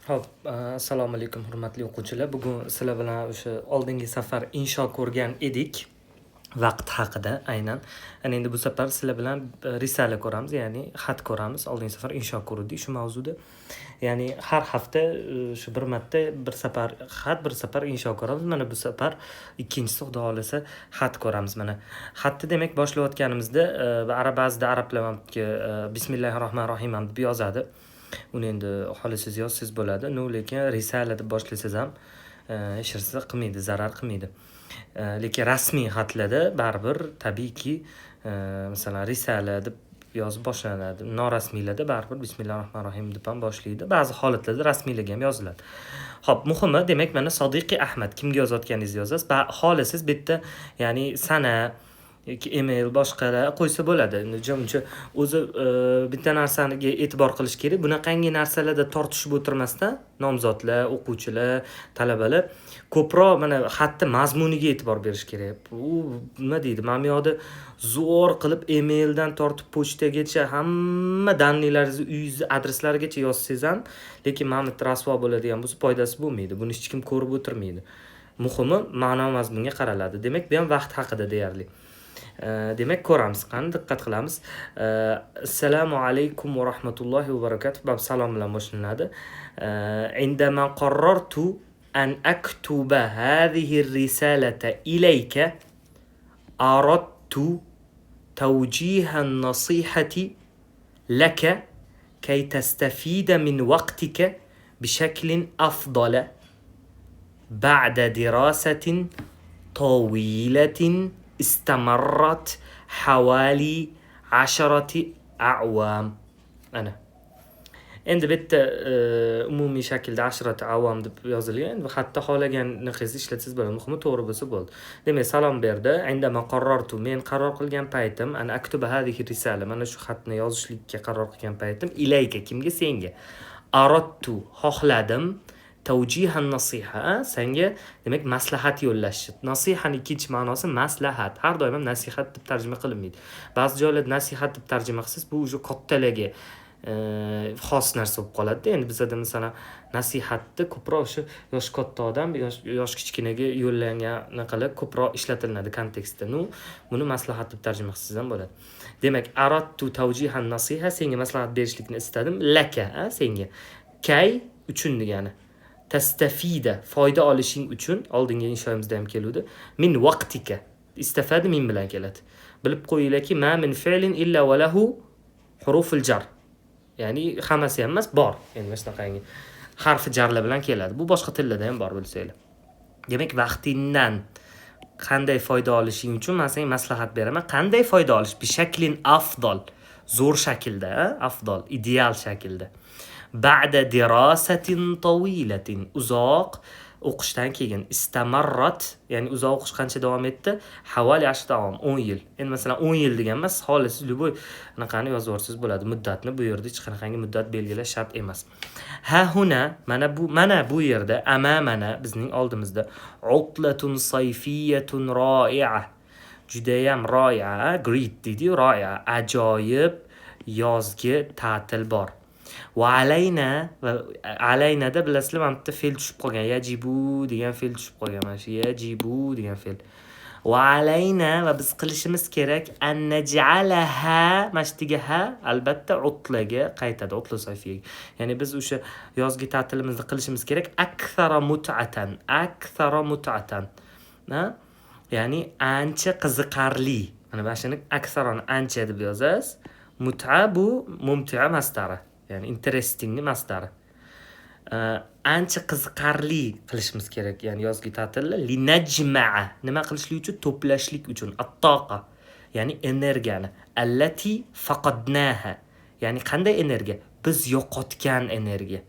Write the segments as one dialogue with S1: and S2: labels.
S1: Xo'p, assalomu alaykum, hurmatli o'quvchilar. Bugun sizlar bilan o'sha oldingi safar insho ko'rgan edik. Vaqt haqida aynan. Ana endi bu safar sizlar bilan risala ko'ramiz, ya'ni xat ko'ramiz. Oldingi safar insho ko'rdik shu mavzuda. Ya'ni har hafta shu bir marta, bir safar xat, bir safar insho ko'ramiz. Mana bu safar ikkinchisi, Xudo xohlasa, xat ko'ramiz mana. Xatni, demak, boshlayotganimizda arab, ba'zida arablar "Bismillahi rohmanir rohim" ham deb yozadi. Uni endi xohlasangiz yozsangiz bo'ladi. Ну, lekin risala deb boshlasangiz ham hech narsa qilmaydi, zarar qilmaydi. Lekin rasmiy xatlarda baribir, tabiiyki, masalan, risala deb yozib boshlanadi. Norasmiylarda baribir "Bismillahi rohmanir rohim" deb ham boshlaydi. Ba'zi holatlarda rasmiylarga ham yoziladi. Xo'p, muhimi, demak, mana "Sodiqi Ahmad", kimga yozayotganingizni yozasiz. Xohlasangiz bu yerda, ya'ni sana yoki email, boshqalar qo'ysa bo'ladi. Endi uncha o'zi bitta narsaga e'tibor qilish kerak. Bunaqangi narsalarda tortishib o'tirmasdan nomzodlar, o'quvchilar, talabalar ko'proq mana xatni mazmuniga e'tibor berish kerak. U nima deydi, mana bu yoqda zo'r qilib emaildan tortib pochtagacha hamma данный laringizni, uyingizni adreslarigacha yozsangiz ham, lekin mana bu yerda rasvo bo'ladigan bo'lsa, foydasi bo'lmaydi. Buni hech kim ko'rib o'tirmaydi. Muhimi, ma'no mazmunga qaraladi. Demak, bu ham vaqt haqida deyarli. Demak, ko'ramiz, qani, diqqat qilamiz. Assalomu alaykum va rahmatullohi va barakatuh. Bab salom bilan boshlanadi. عندما قررت أن أكتب هذه الرسالة إليك أردت توجيه النصيحة لك كي تستفيد من وقتك بشكل أفضل بعد دراسة طويلة استمرت حوالي 10 أعوام. Ana endi bu yerda umumiy shaklda "عشرة أعوام" deb yozilgan. Endi xatda xohlagan anaqangizni ishlatsangiz bo'ladi, muhimi to'g'ri bo'lsa bo'ldi. Demak, salom berdi. عندما قررت, men qaror qilgan paytim, أن أكتب هذه الرسالة, mana shu xatni yozishlikka qaror qilgan paytim, إليك, kimga? Senga, أردت, xohladim, توجيه النصيحة, senga, demak, maslahat yo'llash. Nasihani ikkinchi ma'nosi maslahat. Har doim ham nasihat deb tarjima qilinmaydi. Ba'zi joylarda nasihat deb tarjima qilsangiz, bu уже kattalarga xos narsa bo'lib qoladida. Endi bizada, masalan, nasihatni ko'proq o'sha yoshi katta odam yosh kichkinaga yo'llangan anaqalar ko'proq ishlatilinadi kontekstda. Ну, buni maslahat deb tarjima qilsangiz ham bo'ladi. Demak, أردت توجيه النصيحة, senga maslahat berishlikni istadim, لك, senga, كي, uchun degani, تستفيد, foyda olishing uchun. Oldingi inshoyimizda ham keluvdi. من وقتك, استفاد من bilan keladi. Bilib qo'yinglarki, ما من فعل إلا وله حروف الجر, ya'ni hammasi ham emas, bor endi mana shunaqangi harfi jarlar bilan keladi. Bu boshqa tillarda ham bor, bilsanglar. Demak, vaqtingdan qanday foyda olishing uchun man senga maslahat beraman. Qanday foyda olish? بشكل أفضل, zo'r shaklda, أفضل, ideal shaklda, بعد دراسة طويلة, uzoq o'qishdan keyin, استمرت, ya'ni uzoq o'qish qancha davom etdi? حوالي 10 أعوام, 10 yil. Endi, masalan, 10 yil degan emas, xohlasangiz любой anaqani yozib yuborsangiz bo'ladi muddatni. Bu yerda hech qanaqangi muddat belgilash shart emas. ها هنا, mana bu yerda, أمامنا, bizning oldimizda, عطلة صيفية رائعة, judayam, رائعة, great deydiyu, رائعة, ajoyib yozgi ta'til bor. وعلينا, va علينا da, bilasizlar, mana bu yerda fe'l tushib qolgan, يجب degan fe'l tushib qolgan, mana shu يجب degan fe'l. وعلينا, va biz qilishimiz kerak, أن نجعلها, mana shu yerga ها albatta عطلة ga qaytadi, عطلة صيفية ga. Ya'ni biz o'sha yozgi ta'tilimizni qilishimiz kerak أكثر متعة, أكثر متعة, ya'ni ancha qiziqarli. Mana shuni أكثر ni ancha deb yozasiz. متعة bu ممتعة masdari, ya'ni interestingni masdari. Ancha qiziqarli qilishimiz kerak, ya'ni yozgi ta'tilni. لنجمع, nima qilishlik uchun? To'plashlik uchun, الطاقة, ya'ni energiyani, التي فقدناها, ya'ni qanday energiya? Biz yo'qotgan energiya.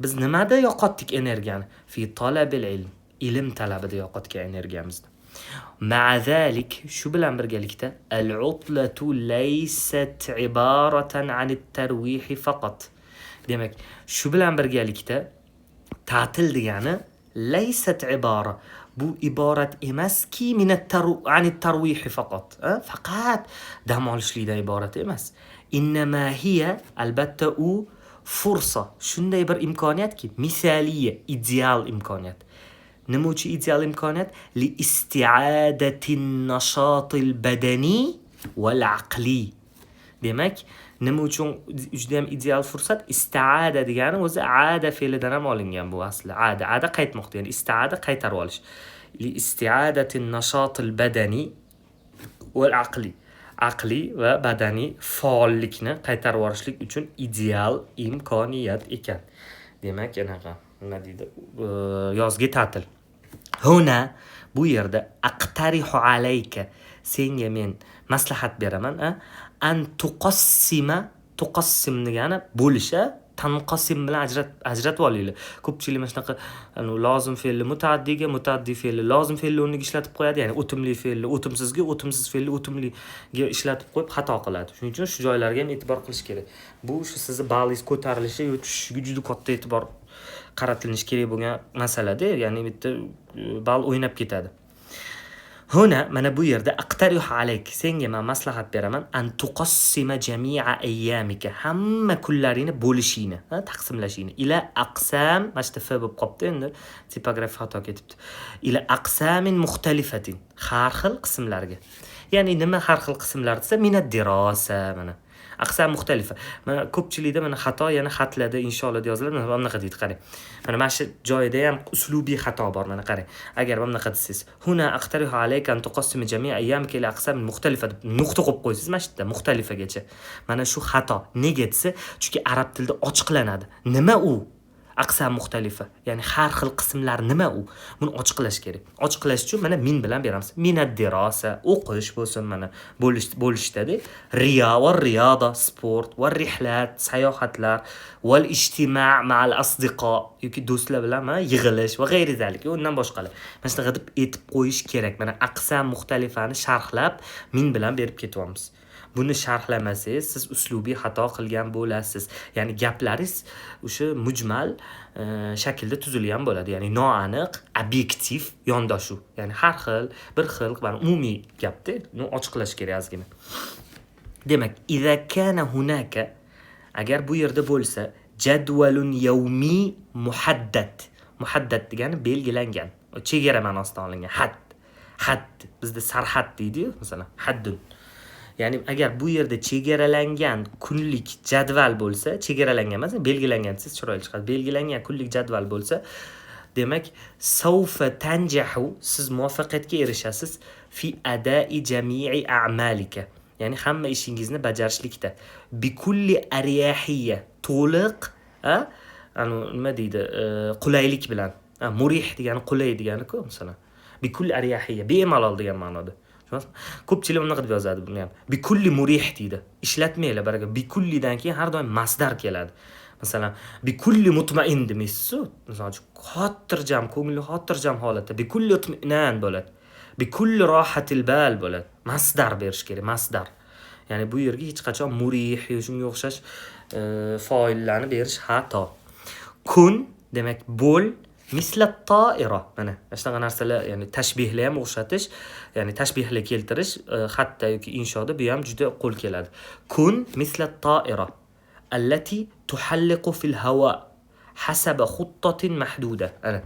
S1: Biz nimada yo'qotdik energiyani? في طلب العلم, ilm talabida yo'qotgan energiyamizni. مع ذلك, shu bilan birgalikda, العطلة ليست عبارة عن الترويح فقط. Demak, shu bilan birgalikda ta'til degani ليست عبارة, bu iborat emaski, من عن الترويح فقط, faqat dam olishlikdan iborat emas. إنما هي, albatta u, Fursa shunday bir imkoniyatki, misaliya, ideal imkoniyat. Nima uchun ideal imkoniyat? Li isti'adatin nashatil badani val aqli. Demak, nima uchun juda ham ideal fursat? Isti'ada degani o'zi ada fe'lidan ham olingan bu asli. Ada, ada qaytmoq degani, isti'ada qaytarib olish. Li isti'adatin nashatil badani val aqli. Aqliy va badaniy faollikni qaytarib yuborishlik uchun ideal imkoniyat ekan. Demak, anaqa nima deydi? Yozgi ta'til. Huna, bu yerda, aqtarihu alayka, senga men maslahat beraman, an tuqassima. Tuqassim degani bo'lish, tanqosim bilan ajratib olinglar. Ko'pchilik mana shunaqa lozim fe'lni mutaaddiga, mutaaddi fe'lni lozim fe'lni o'rniga ishlatib qo'yadi, ya'ni o'timli fe'lni o'timsizga, o'timsiz fe'lni o'timliga ishlatib qo'yib xato qiladi. Shuning uchun shu joylarga ham e'tibor qilish kerak. Bu shu sizni ballingiz ko'tarilishi yo tushishiga juda katta e'tibor qaratilishi kerak bo'lgan masalada, ya'ni bitta ball o'ynab ketadi. Huna, mana bu yerda, aqtarihu alayk, senga men maslahat beraman, an tuqassima jami'a ayyamika, hamma kunlaringni bo'lishingni, taqsimlashingni, ila aqsam, mana shu f bo'lib qolibdi endi, tipografiya xato ketibdi, ila aqsamin muxtalifatin, har xil qismlarga. Ya'ni nima har xil qismlar desa, minad dirosa, mana aqsam muxtalifa. Mana ko'pchilikda mana xato yana xatlarda, insholarda yoziladi. Mana bunaqa deydi, qarang. Mana shu joyida ham uslubiy xato bor, mana qarang. Agar mana bunaqa desangiz, huna aqtarihu alayka an tuqassima jami'a ayyamika ila aqsam muxtalifa deb nuqta qo'yib qo'ysangiz, mana shu yerda muxtalifagacha. Mana shu xato. Nega desa, chunki arab tilida ochiqlanadi. Nima u? Aqsam muxtalifa, ya'ni har xil qismlar nima u? Buni ochiqlash kerak. Ochiqlash uchun mana min bilan beramiz. Minad dirosa, o'qish bo'lsin, mana bo'lishdada, riyo va riyoda, sport va rihlat, sayohatlar, val ijtima' ma'al asdiqo, yoki do'stlar bilan mana yig'ilish va g'ayri zalik, undan boshqalar. Mana shunaqa deb aytib qo'yish kerak. Mana aqsam muxtalifani sharhlab min bilan berib ketyapmiz. Buni sharhlamasangiz, siz uslubiy xato qilgan bo'lasiz. Ya'ni gaplaringiz o'sha mujmal shaklda tuzilgan bo'ladi. Ya'ni noaniq, obyektiv yondashuv. Ya'ni har xil, bir xil, mana umumiy gapda, uni ochiqlash kerak ozgina. Demak, idza kana hunaka, agar bu yerda bo'lsa, jadvalun yawmi muhaddad. Muhaddad degani belgilangan, chegara ma'nosida olingan. Had. Had bizda sarhad deydi-yu, masalan, haddun. Ya'ni agar bu yerda chegaralangan kunlik jadval bo'lsa, chegaralangan emas, belgilangan desangiz chiroyli chiqadi. Belgilangan kunlik jadval bo'lsa, demak, savfa tanjahu, siz muvaffaqiyatga erishasiz, fi adai jami'i a'malika. Ya'ni hamma ishingizni bajarishlikda. Bikulli ariyahiyya, to'liq, anu nima deydi, qulaylik bilan. Murih degani qulay degani-ku, masalan. Bikulli ariyahiyya, bemalol degan ma'noda. Ko'pchilik unaqa deb yozadi buni ham. Bikulli murih deydi. Ishlatmanglar, baraka. Bikullidan keyin har doim masdar keladi. Masalan, bikulli mutmain demaysiz-ku. Masalan, xotirjam, ko'ngli xotirjam holatda bikulli itminan bo'ladi. Bikulli rohatil bal bo'ladi. Masdar berish kerak, masdar. Ya'ni bu yerga hech qachon murih yoki shunga o'xshash foillarni berish xato. Kun demak bo'l misla toira. Mana shunaqa narsalar, ya'ni tashbihlar ham o'xshatish, ya'ni tashbihlar keltirish xatda yoki inshoda bu ham juda qo'l keladi. Kun misla toira allati tuhalliqu fil hawa hasaba khuttatin mahduda. Ana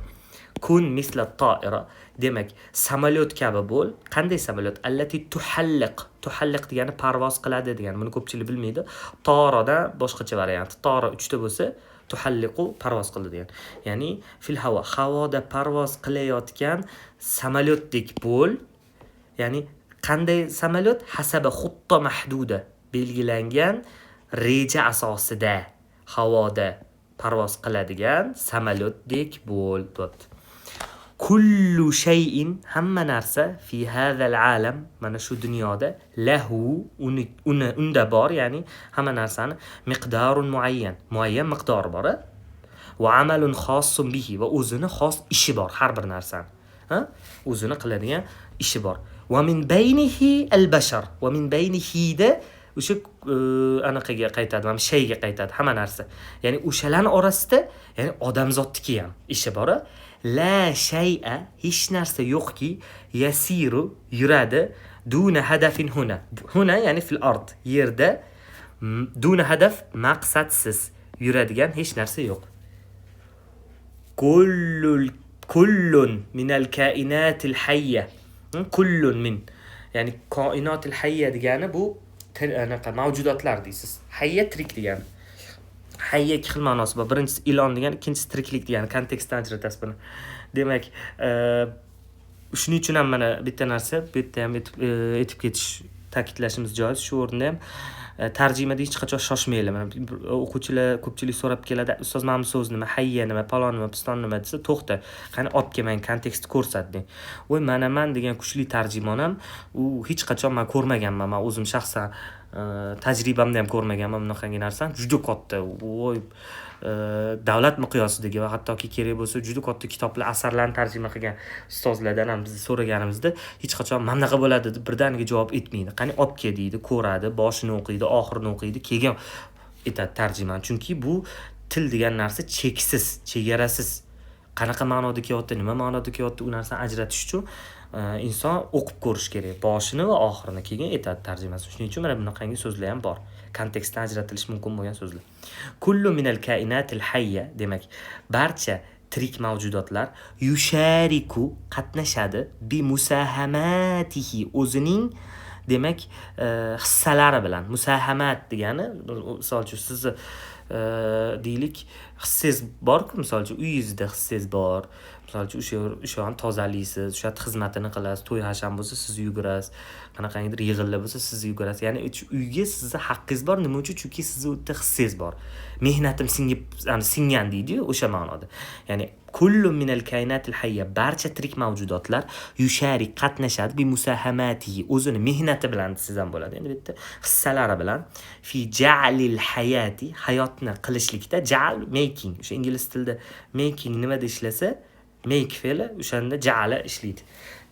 S1: kun misla toira demak samolyot kabi bo'l. Qanday samolyot? Allati tuhalliq. Tuhalliq degani parvoz qiladi degani. Buni ko'pchilik bilmaydi. Torodan boshqacha variant. Tora 3 ta bo'lsa, tuhalliqu parvoz qildi degan. Ya'ni fil havo, havoda parvoz qilayotgan samolyotdek bo'l. Ya'ni qanday samolyot? Hasaba xutta mahduda, belgilangan reja asosida havoda parvoz qiladigan samolyotdek bo'l deyapti. Kullu shay'in, hamma narsa, fi hazal alam, mana shu dunyoda, lahu, uni, unda bor, ya'ni hamma narsani miqdarun muayyan, muayyan miqdori bor, va amalun xossun bihi, va o'zini xos ishi bor har bir narsani, ha, o'zini qiladigan ishi bor. Va min baynihi al bashar, va min baynihi da o'sha anaqaga qaytadi, mana shayga qaytadi hamma narsa. Ya'ni o'shalarning orasida, ya'ni odamzodniki ham ishi bor. La shay'a, hech narsa yo'qki, yasiru, yuradi, duna hadafin huna. Huna ya'ni fil ard, yerda, duna hadaf, maqsadsiz. Yuradigan hech narsa yo'q. Kullun minal kainatil hayya. Kullun min. Ya'ni koinotil hayya degani bu anaqa mavjudotlar deysiz. Hayya tirik degani. Hayya ikki xil ma'nosi bor. Birinchisi ilon degani, ikkinchisi tiriklik degani. Kontekstdan ajratasiz buni. Demak, shuning uchun ham mana bitta narsa, bu yerda ham aytib ketish, ta'kidlashimiz joiz. Shu o'rinda ham tarjimada hech qachon shoshmanglar. Mana o'quvchilar ko'pchilik so'rab keladi, ustoz mana bu so'z nima, hayya nima, palon nima, piston nima desa, to'xta, qani olib kel, menga kontekstni ko'rsat deng. Voy, mana man degan kuchli tarjimon ham u hech qachon man ko'rmaganman, man o'zim shaxsan tajribamda ham ko'rmaganman bunaqangi narsani. Juda katta, voy, davlat miqyosidagi va hattoki kerak bo'lsa juda katta kitoblar, asarlarni tarjima qilgan ustozlardan ham biz so'raganimizda hech qachon mana bunaqa bo'ladi deb birdaniga javob aytmaydi. Qani olib kel deydi, ko'radi, boshini o'qiydi, oxirini o'qiydi, keyin aytadi tarjimani. Chunki bu til degan narsa cheksiz, chegarasiz. Qanaqa ma'noda kelyapti, nima ma'noda kelyapti, u narsani ajratish uchun inson o'qib ko'rish kerak boshini va oxirini, keyin aytadi tarjimasi. Shuning uchun mana bunaqangi so'zlar ham bor, kontekstdan ajratilishi mumkin bo'lgan so'zlar. Kullu minal kainatil hayya, demak barcha tirik mavjudotlar, yushariku qatnashadi, bi musahamatihi o'zining demak hissalari bilan. Musahamat degani misol uchun sizni deylik hissangiz borku, misol uchun uyingizda hissangiz bor, misol uchun o'sha tozalaysiz, o'sha xizmatini qilasiz, to'y hasham bo'lsa siz yugurasiz, qanaqangidir yig'inlar bo'lsa siz yugurasiz. Ya'ni uyga sizni haqqingiz bor. Nima uchun? Chunki sizni u yerda hissangiz bor. Mehnatim singib, ya'ni singan deydi-yu, o'sha ma'noda. Ya'ni kullu minal kainatil hayya, barcha tirik mavjudotlar, yusharik qatnashadi, bi musahamatihi o'zini mehnati bilan desangiz ham bo'ladi. Endi bu yerda hissalari bilan, fi ja'lil hayati hayotni qilishlikda, ja'l making, o'sha ingliz tilida making nimada ishlasa, make fe'li o'shanda ja'ala ishlaydi.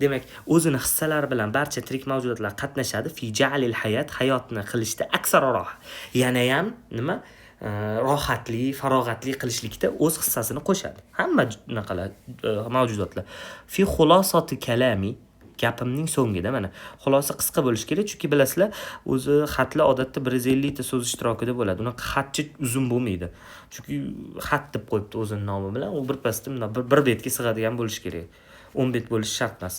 S1: Demak, o'zini hissalari bilan barcha tirik mavjudotlar qatnashadi fi ja'lil hayat hayotni qilishda, aksar roha, yanayam nima, rohatli, farog'atli qilishlikda o'z hissasini qo'shadi hamma unaqalar mavjudotlar. Fi xulosati kalami, gapimning so'ngida mana xulosa qisqa bo'lishi kerak, chunki bilasizlar o'zi xatlar odatda 150 ta so'z ishtirokida bo'ladi. Unaqa xatchi uzun bo'lmaydi, chunki xat deb qo'yibdi o'zini nomi bilan, u birpasda bundoq bir betga sig'adigan bo'lishi kerak, 10 bet bo'lishi shart emas.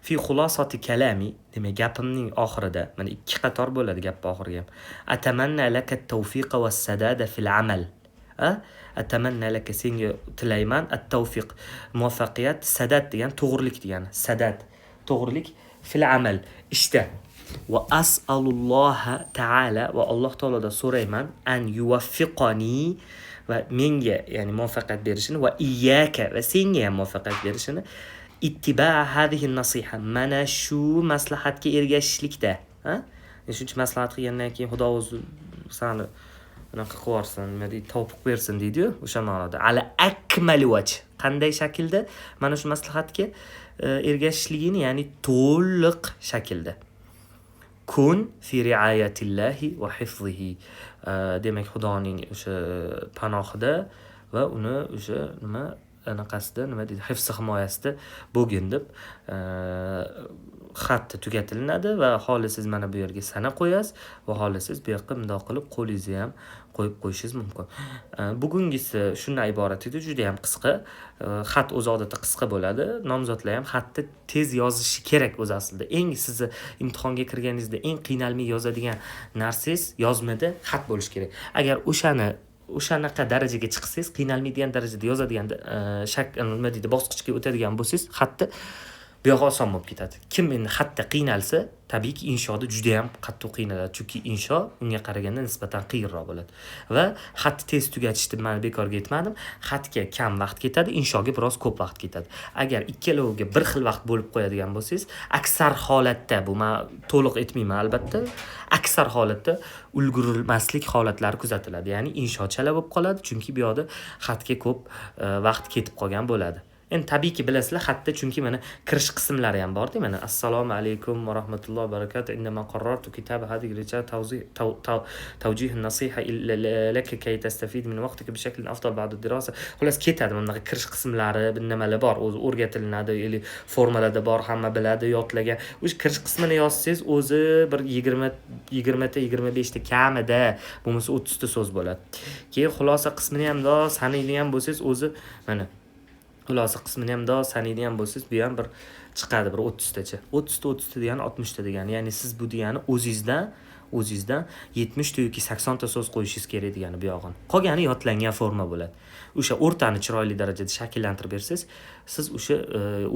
S1: Fi xulosati kalami, demak gapimning oxirida mana ikki qator bo'ladi gapni oxiriga ham. Atamanna laka at-tawfiqa was-sadada fil amal. A? Atamanna laka senga tilayman, at-tawfiq muvaffaqiyat, sadad degan to'g'rilik degani, sadad to'g'rilik, fil amal ishda. Va as'alulloha taala va Alloh taolodan so'rayman, an yuvaffiqani va menga ya'ni muvaffaqiyat berishini, va iyyaka va senga ham muvaffaqiyat berishini, ittiba hadhihi nasiha mana shu maslahatga ergashishlikda. Ha? Shuncha maslahat qilgandan keyin Xudo o'zi sani unaqa qilib yuborsin, nima deydi, tavfiq bersin deydi-yu, o'sha ma'noda. Ala akmali vajh, qanday shaklda mana shu maslahatga ergashishligini, ya'ni to'liq shaklda. Kun fi riayatillahi va hifzihi. Demak, Xudoning o'sha panohida va uni o'sha nima anaqasida, nima deydi, hifzi himoyasida bo'lgin deb xatni tugatilinadi va xohlasangiz mana bu yerga sana qo'yasiz va xohlasangiz bu yoqqa bundoq qilib qo'lingizni ham qo'yib qo'yishingiz mumkin. Bugungisi shundan iborat edi, juda ham qisqa. Xat o'zi odatda qisqa bo'ladi. Nomzodlar ham xatni tez yozishi kerak o'zi aslida. Eng sizni imtihonga kirganingizda eng qiynalmay yozadigan narsangiz yozmada xat bo'lishi kerak. Agar o'shanaqa darajaga chiqsangiz, qiynalmaydigan darajada yozadigan shak, nima deydi, bosqichga o'tadigan bo'lsangiz, xatni bu yog'i oson bo'lib ketadi. Kim endi xatda qiynalsa, tabiiyki inshoda juda ham qattiq qiynaladi, chunki insho unga qaraganda nisbatan qiyinroq bo'ladi. Va xatni tez tugatishni men bekorga aytmadim. Xatga kam vaqt ketadi, inshoga biroz ko'p vaqt ketadi. Agar ikkaloviga bir xil vaqt bo'lib qo'yadigan bo'lsangiz, aksar holatda, bu men to'liq aytmayman albatta, aksar holatda ulgurmaslik holatlari kuzatiladi. Ya'ni insho chala bo'lib qoladi, chunki bu yoqda xatga ko'p vaqt ketib qolgan bo'ladi. Endi tabiiyki bilasizlar xatda, chunki mana kirish qismlari ham borda. Mana assalomu alaykum va rahmatullohi va barakatuh, innama qarrartu kitaba hadhihi risala tawjih an-nasiha laka kay tastafid min waqtika bi shaklin afdal ba'da dirasa. Xullas ketadi, mana bunaqa kirish qismlari, bir nimalar bor, o'zi o'rgatilinadi, или formalarda bor, hamma biladi, yodlagan. O'sha kirish qismini yozsangiz o'zi bir 20 ta, 25 ta kamida, bo'lmasa 30 ta so'z bo'ladi. Keyin xulosa qismini ham mundoq sanaydigan bo'lsangiz, o'zi mana xulosa qismini ham mundoq sanaydigan bo'lsangiz, bu ham bir chiqadi bir 30 tacha. 30 ta, 30 ta degani 60 ta degani. Ya'ni siz bu degani o'zingizdan 70 ta yoki 80 ta so'z qo'yishingiz kerak degani bu yog'ini. Qolgani yodlangan forma bo'ladi. O'sha o'rtani chiroyli darajada shakllantirib bersangiz, siz o'sha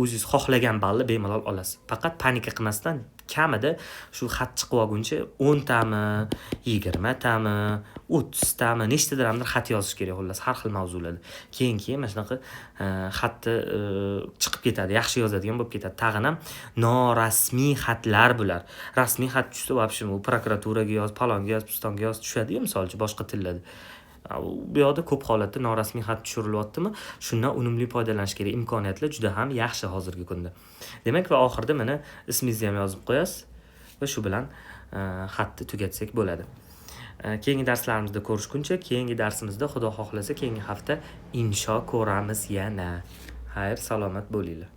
S1: o'zingiz xohlagan balli bemalol olasiz. Faqat паника qilmasdan kamida shu xat chiqib olguncha 10 tami, 20 tami, 30 tami, nechtadir xat yozish kerak, xullas, har xil mavzularda. Keyin mana shunaqa xatni chiqib ketadi, yaxshi yozadigan bo'lib ketadi. Tag'in ham norasmiy xatlar bular. Rasmiy xat tushsa, вообще u prokuraturaga yoz, palonga yoz, pistonga yoz tushadiyu, misol uchun, boshqa tillarda. Bu yoqda ko'p holatda norasmiy xat tushirilyaptimi, shundan unumli foydalanish kerak. Imkoniyatlar juda ham yaxshi hozirgi kunda. Demak, va oxirida mana ismingizni ham yozib qo'yasiz va shu bilan xatni tugatsak bo'ladi. Keyingi darslarimizda ko'rishguncha. Keyingi darsimizda, xudo xohlasa, keyingi hafta insho ko'ramiz yana. Xayr, salomat bo'linglar.